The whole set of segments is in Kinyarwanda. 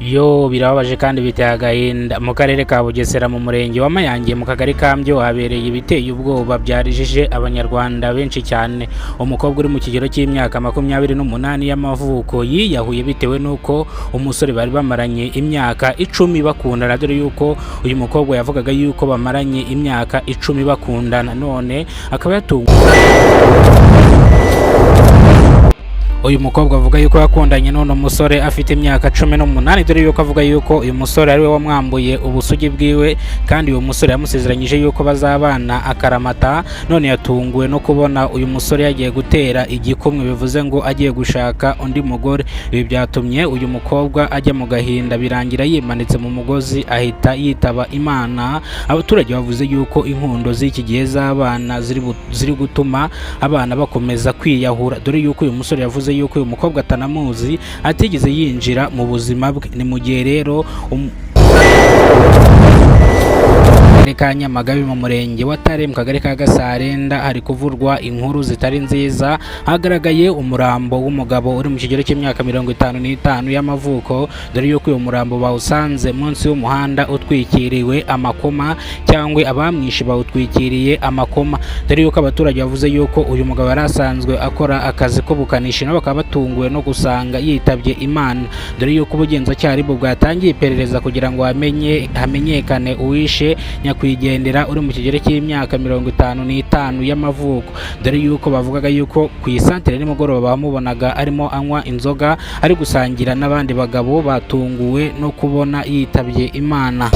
Yo, birababaje kandi biteye agahinda. Mu karere ka Bugesera, mu murenge wa Mayange, mu kagari ka Mbyo, habereye ibiteye ubwoba byarijije Abanyarwanda benshi cyane. Umukobwa uri mu kigero cy'imyaka 28 y'amavuko yiyahuye bitewe n'uko umusore bari bamaranye imyaka 10 bakundana, dore yuko uyu mukobwa yavugaga yuko bamaranye imyaka 10 bakundana, none akaba yatunguwe. Uyu mukobwa avuga yuko yakundanye n'uno musore afite imyaka 18, dore yuko avuga yuko uyu musore ari we wamwambuye ubusugi bwiwe, kandi uyu musore yamusezeranyije yuko bazabana akaramata. None yatunguwe no kubona uyu musore yagiye gutera igikumwe, bivuze ngo agiye gushaka undi mugore. Ibi byatumye uyu mukobwa ajya mu gahinda, birangira yimanitse mu mugozi ahita yitaba Imana. Abaturage bavuze yuko inkundo z'iki gihe z'abana ziri gutuma abana bakomeza kwiyahura, dore yuko uyu musore yavuze yuko uyu mukobwa atanamuzi, atigeze yinjira mu buzima bwe. Ni mu gihe rero karere ka Nyamagabe, mu murenge wa Tare, mu kagari ka Gasarenda, hari kuvurwa inkuru zitari nziza. Hagaragaye umurambo w'umugabo uri mu kigero cy'imyaka 55 y'amavuko, dore yuko uyu murambo bawusanze munsi y'umuhanda utwikiriwe amakoma, cyangwa abamwishe bawutwikiriye amakoma, dore yuko abaturage bavuze yuko uyu mugabo yari asanzwe akora akazi k'ubukanishi, nabo bakaba batunguwe no gusanga yitabye Imana, dore yuko ubugenzacyaha aribwo bwatangiye iperereza kugira ngo hamenyekane uwishe nyakwigendera uri mu kigero cy'imyaka 55 y'amavuko, dore yuko bavugaga yuko ku isantere nimugoroba bamubonaga arimo anywa inzoga, ari gusangira n'abandi bagabo. Batunguwe no kubona yitabye Imana.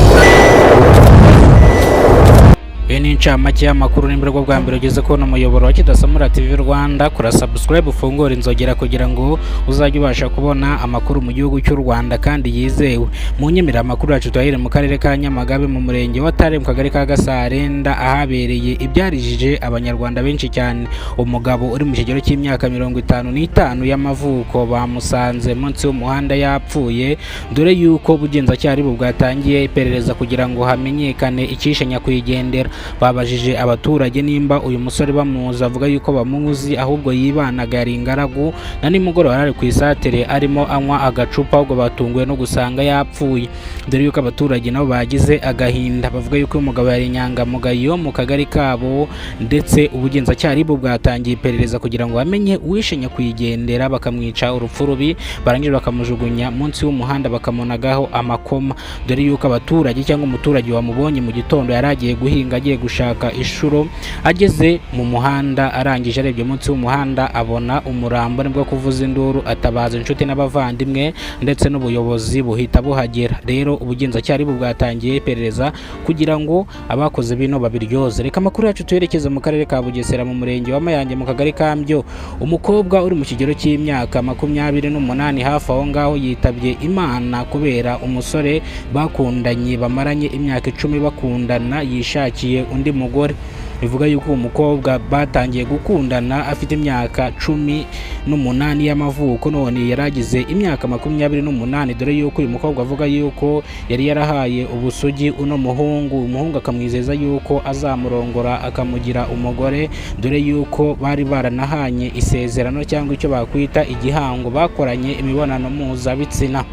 Iyi ni incamake y'amakuru. Nimba aribwo bwa mbere ugeze kubona umuyoboro wa Kidasamura TV Rwanda, kora subscribe, ufungure inzogera kugira ngo uzajye ubasha kubona amakuru mu gihugu cy'u Rwanda kandi yizewe. Mu nyemerera, amakuru yacu tuyahere mu karere ka Nyamagabe, mu murenge wa Tare, mu kagari ka Gasarenda, ahabereye ibyarijije Abanyarwanda benshi cyane. Umugabo uri mu kigero cy'imyaka 55 y'amavuko bamusanze munsi y'umuhanda yapfuye, dore yuko ubugenzacyaha aribwo bwatangiye iperereza kugira ngo hamenyekane icyishe nyakwigendera. Babajije abaturage nimba uyu musore bamuzi, avuga yuko bamuzi, ahubwo yibanaga, yari ingaragu, na nimugoroba yari ari ku isatere arimo anywa agacupa, ahubwo batunguwe no gusanga yapfuye, dore yuko abaturage nabo bagize agahinda, bavuga yuko uyu mugabo yari inyangamugayo mu kagari kabo. Ndetse ubugenzacyaha aribwo bwatangiye iperereza kugira ngo bamenye uwishe nyakwigendera, bakamwica urupfu rubi, barangije bakamujugunya munsi y'umuhanda, bakamunagaho amakoma, dore yuko abaturage cyangwa umuturage wamubonye mu gitondo yari agiye guhinga, agiye gushaka ishuro, ageze mu muhanda, arangije arebye munsi y'umuhanda abona umurambo, nibwo kuvuza induru atabaza inshuti n'abavandimwe, ndetse n'ubuyobozi buhita buhagera. Rero ubugenzacyaha aribwo bwatangiye iperereza kugira ngo abakoze bino babiryoze. Reka amakuru yacu tuyerekeze mu karere ka Bugesera, mu murenge wa Mayange, mu kagari ka Mbyo. Umukobwa uri mu kigero cy'imyaka 28 hafi aho ngaho yitabye Imana kubera umusore bakundanye bamaranye imyaka 10 bakundana yishakiye undi mugore. Bivuga yuko uwo mukobwa batangiye gukundana afite imyaka 18 y'amavuko, none yari agize imyaka 28, dore yuko uyu mukobwa avuga yuko yari yarahaye ubusugi uno muhungu, umuhungu akamwizeza yuko azamurongora akamugira umugore, dore yuko bari baranahanye isezerano cyangwa icyo bakwita igihango, bakoranye imibonano mpuzabitsina.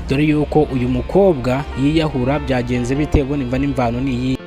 Dore yuko uyu mukobwa yiyahura byagenze bite? Ubundi imva n'imvano ni iyi.